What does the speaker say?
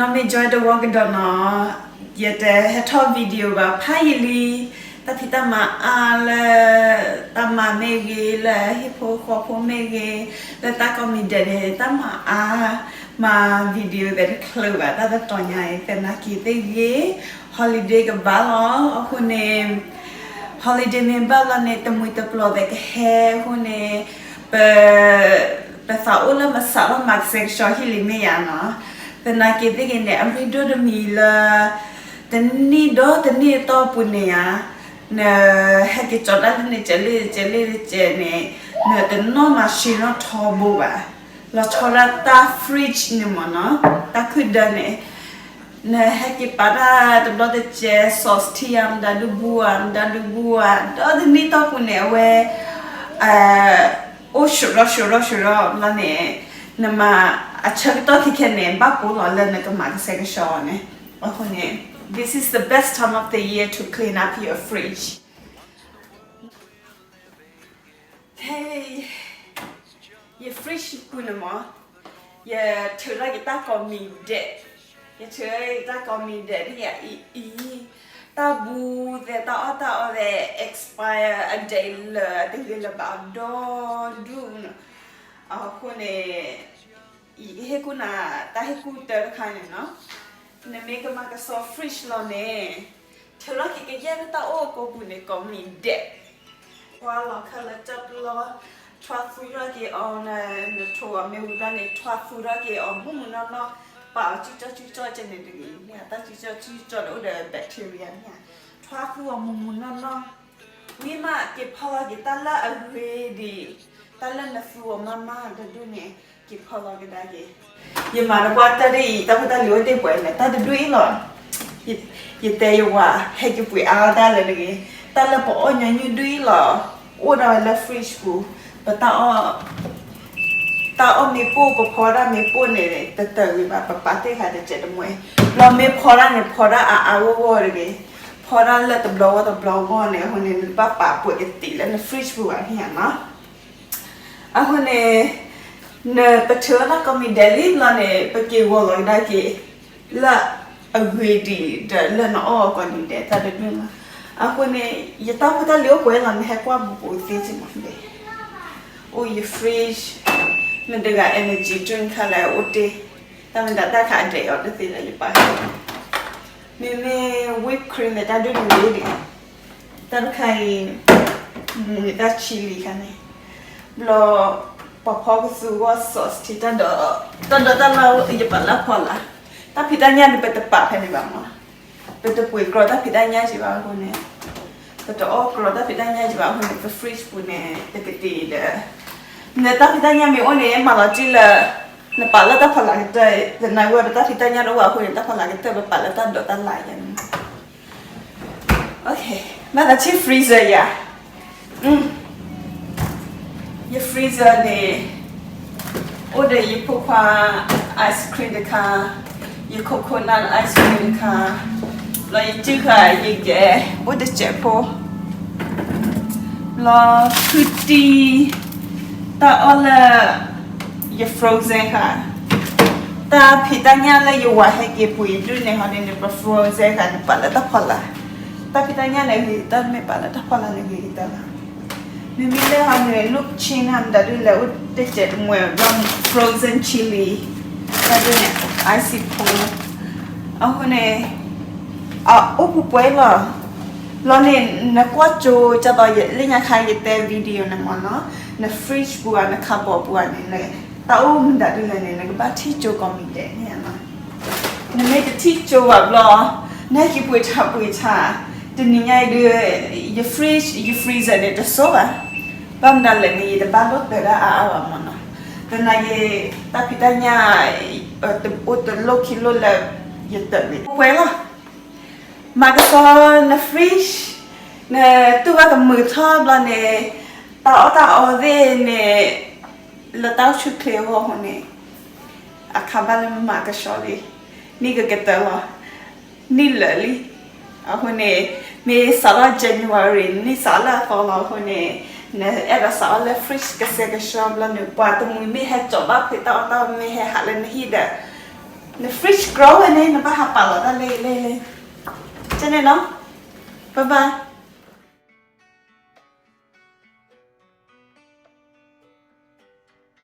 နီၢ်မ့ၢ် join တဝီကဒီးနီၤ, ယတဟဲထီၣ် video ဘၣ်ဖးယံာ်လံ, တၢ်ဖံးတၢ်မၤအါလၢ တၢ်မၤမ့ၢ်ဂ့ၤ လၢဟံၣ်ဖိဃီဖိမ့ၢ်ဂ့ၤ, လၢတၢ်ကိးမံၤဒဲးန့ၣ် တၢ်မၤအါ, မၤ video သဲးတချုးဘၣ် တၢ်တတီၤညါအံၤ သနာ်က့သ့ၣ်ဂ့ၤ, holiday ကဘၣ်လီၤ, အဃိန့ၣ် holiday မ့ၢ်ဘၣ်လီၤန့ၣ် တမှံၤတပျီၤသဲးကဟဲအဃိန့ၣ် ပ ပသးအိၣ်လၢပစးထီၣ်မၤကဆှဲကဆှီဟံၣ်လံမ့ၢ်ယါနီၤ, သနာ်က့သ့ၣ်ဂ့ၤန့ၣ် အရ့ဒိၣ်တမံၤလၢ တနံၣ်ဒီးတနံၣ်အတီၢ်ပူၤန့ၣ်ဧါ, နဟဲက့ၤကၠီၤတၢ်လၢန့ၣ် ကဲးလ့ၣ်ကဲးလ့ၣ်ကဲးန့ၣ် နတနီၢ်မၤဆှံနီၣ်ထီဘိဘၣ်, လီၤဆီဒၣ်တၢ် fridge န့ၣ်မ့ၢ်နီၤ, တၢ်ခုၣ်ဒၢန့ၣ် နဟဲက့ၤပာ်တၢ်တဘျီတစဲး sauce ထံဧါ မတၤဒုးဘူးဧါ မတၤဒုးဘူးဧါ ဒီးတနံၣ်တီၢ်ပူၤန့ၣ် အဝဲ အိၣ်ဆူးရီၣ်ဆူးရီၣ်ဆူးရီၣ်လီၤန့ၣ်, နမၤအဆၢကတီၢ်ခဲခဲန့ၣ် ဘၣ်ပိာ်လီၤလၢနကမၤကဆှဲကဆှီန့ၣ်, အဃိန့ၣ် this is the best time of the year to clean up your fridge. ဖဲ ယ fridge ပူၤန့ၣ်မ့ၢ်, ယထုးထီၣ်က့ၤတၢ်ကိးမံၤဒဲး, ယထုးထီၣ်က့ၤတၢ်ကိးမံၤဒဲးဒ်ယအံၤအံၤ, တၢ်ဘူးသဲး တၢ်အီၣ်တၢ်အီသဲး expire အ date လၢာ် တဂ့ၤလၢၤဘၣ်ဒီဒူၣ်န့ၣ်, အဃိန့ၣ် ယကဟ့ၣ်ကူၣ်နၤ တၢ်ဟ့ၣ်ကူၣ်တၢတခါန့ၣ်နီၤ, နမ့ၢ်ကမၤကဆှီ fridge လီၤန့ၣ်, ထုးထီၣ်က့ၤကယဲၢ်လၢတၢ်အိၣ်အကိာ်ပူၤန့ၣ် ကိးမံၤဒဲး, ကွၢ်လီၤခၢၣ်လၢတၢ်ပျီ, ထွါသူထီၣ်က့ၤအီၤ, နထိးအီၤမ့ၢ်ဝံၤဘျီန့ၣ် ထွါသူထီၣ်က့ၤအီၤမုၢ်မုၢ်နီၢ်နီၢ်, ပာ်အီၤစုကၠီစုကၠီကဲန့ၣ်တဂ့ၤ, မ့ၢ်တၢ်စုကၠီစုကၠီန့ၣ်အိၣ်ဒီး bacteria မ့ၢ်ဧါ, ထွါသူအီၤမုၢ်မုၢ်နီၢ်နီၢ်, ဝံၤမးက့ၤဖီလီၤက့ၤတၢ်လၢအဂ့ၤဒံး, တၢ်လၢနသူအီၤမးမးတဒူၣ်န့ၣ် က့ၤဖီလီၤကဒါက့ၤ, ယမၤတပှၢ်တၢ်ဒ်အံၤ တၢ်ဖိတၢ်လံၤအိၣ်တ့ၢ်ပှဲၤန့ၣ် တၢ်တဒူၣ်အံၤလီၤ, ယတဲယဝၤ ဟဲက့ၤပှ့ၤအါတၢ်လၢတဂ့ၤ, တၢ်လၢပအီၣ်ညီနုၢ်ဒူၣ်အံၤလီၤ, အိၣ်ဒၣ်ဝဲလၢ fridge ပူၤ, ပတၢ်အီၣ် တၢ်အီၣ်မ့ၢ်ပိၢ် ပဖီဒၣ်မ့ၢ်ပိၢ်န့ၣ် တတၢၢ်ဝံၤဘၣ် ပပာ်တ့ၢ်ဃာ်တစဲးတမှဲ, ဘျီမ့ၢ်ဖီဒၣ်န့ၣ် ဖီဒၣ်အါအါဂီၢ်ဂီၢ်တဂ့ၤ, ဖီဒၣ်လၢတဘျီဝဲတဘျီဂီၢ်န့ၣ် အဃိန့ၣ် နတဘၣ်ပာ်ပှဲၤကသံၣ်လၢန fridge ပူၤဘၣ်န့ၣ်နီၤ. အဃိန့ၣ် နပထုးထီၣ်ကိးမံၤဒဲးလံဘျီန့ၣ် ပက့ၤဂီၤလီၤကဒါက့ၤ လၢအဂ့ၤဒံးဒီးလၢနအီၣ်ကိးမံၤဒဲးတၢ်တဒူၣ်လီၤ. အဃိန့ၣ် ယတၢ်ဖိတၢ်လံၤအိၣ်ပှဲၤလီၤ နဟဲကွၢ်ဘူးဘူးသ့စ့ၢ်မး, အိၣ်ယ fridge မ့ၢ်တဂၤ energy drink ခါလၢအိၣ်တ့ၢ်, တၢ်မ့ၢ်တၢ်တၢ်ခါအဒဲးအီၤတသ့လၢယပာ် မ့မ့ၢ် whipped cream န့ၣ် တၢ်ဒိၣ်န့ၣ်ဒံး, တၢ်တခါအံၤ မ့ၢ်တၢ် chili ခါန့ၣ်, ဘျီ ပှၤဖီကသူဂီၢ် sauce ထံ တၢ်ဒီး တၢ်ဒီးတၢ်လၢယပာ်လၢဖီလာ်, တၢ်ဖံးတၢ်ညၣ်န့ၣ် ပတပာ်ဖဲန့ၣ်ဘၣ်မး, ပတပှ့ၤကြီတၢ်ဖံးတၢ်ညၣ်က့ၤဘၣ်အဃိန့ၣ်, ပတအီၣ်ကြီတၢ်ဖံးတၢ်ညၣ်က့ၤဘၣ်အဃိန့ၣ် ပ fridge ပူၤန့ၣ် ပကတ့ဒီး နတၢ်ဖံးတၢ်ညၣ်မ့ၢ်အိၣ်န့ၣ် မၤလီၤတံၢ်လၢ နပာ်လၢတၢ်ဖီလာ်ကတၢၢ်, သနာ်က့ဒီးတၢ်ဖံးတၢ်ညၣ်တအိၣ်ဘၣ်အဃိန့ၣ် တၢ်ဖီလာ်ကတၢၢ် ပပာ်လၢတၢ်ဒီးတၢ်လၢ်ယါန့ၣ်, ဘၣ်သးဆံၣ် freezer ယၤ, ယ freezer န့ၣ် အိၣ်ဒီးယဖိခွါ ice cream တခါ, ယ coconut ice cream တခါ, ဘျီယစုၣ်ဃာ်ယကဲ အိၣ်တစဲးဖိ ဘျီခုတံၢ် တၢ်အီၣ်လၢ ယ frozen ဃာ်, တၢ်ဖံးတၢ်ညၣ်လၢယဝၤဟဲက့ၤပှ့ၤဒုးန့ၣ်ဟီဒ်န့ၣ် ပ frozen ဃာ်န့ၣ် ပာ်လၢတၢ်ဖီလာ်, တၢ်ဖံးတၢ်ညၣ်န့ၣ်ဂ့ၤကတၢၢ် မ့ၢ်ပာ်လၢတၢ်ဖီလာ်န့ၣ်ဂ့ၤကတၢၢ်လီၤ. မ့မ့ၢ်လၢဟီန့ၣ် လုၢ်ခ့ၣ်နၢ်မတၤဒုးလဲၣ် အိၣ်တစဲးတမှဲဘျီ frozen chili တၢ်ဒ်န့ၣ် icy ဖိ အဃိန့ၣ် အအိၣ်ပှဲၤပှဲၤလီၤ. ဘျီန့ၣ် နကွၢ်ကၠိ ကၢ်သိးလၢညါခါယတဲ video န့ၣ်မ့ၢ်နီၤ, န fridge ပူၤဧါ န cupboard ပူၤဧါန့ၣ် တၢ်အိၣ်မတၤဒုးလဲၣ်န့ၣ် နကဘၣ်ထံၣ်ကၠိကိးမံၤဒဲးန့ၣ်လီၤ. နမ့ၢ်တထံၣ်ကၠိဘၣ်ဘျီ နဟဲက့ၤပှ့ၤထးပှ့ၤထး တနံၤညါအံၤဒုး ယ fridge ယ freezer န့ၣ် တစိဘၣ်. ဘၣ်မနုၤလဲၣ်န့ၣ် ယတဘၣ်လိၣ်တၢ်ဒၣ်အါအါဘၣ်မ့ၢ်နီၤ. သနာ်က့ တၢ်ဖံးတၢ်ညၣ် တအိၣ်တလိၣ်ခံလိၣ်လၢ ယတၢ်န့ၣ် ပှဲၤလီၤ. မၤကဆှီန fridge နတူၢ်ဘၣ်ကမုာ်ထီၣ်ဘျီန့ၣ် တၢ်အီၣ်တၢ်အီသ့ၣ်န့ၣ် လၢတၢ်အိၣ်ဆူၣ်ချ့အဂီၢ်အဃိန့ၣ် အခါဘၣ်လၢမၤကဆှီလံ, နံၣ်ကကတၢၢ်လီၤ, နံၣ်လၢာ်လံ. အဃိန့ၣ် မ့ၢ်စးထီၣ် January နံၣ်စးလၢအသီလီၤအဃိန့ၣ် နအဲၣ်ဒိးစးထီၣ်လၢ fridge ကဆှဲကဆှီဘျီန့ၣ် ပှၤတမှံၤမ့ၢ်ဟဲကၠီၤဘၣ်ဖဲတၢ်အီၣ်တၢ်အီမ့ၢ်ဟဲဟးလၢနဟံၣ်ဒီး န fridge ကြီဝဲန့ၣ် နဘၣ်ဟးပာ်လီၤတၢ်လၢလဲၣ်လဲၣ်, ကန့ၣ်နီၤ, bye bye.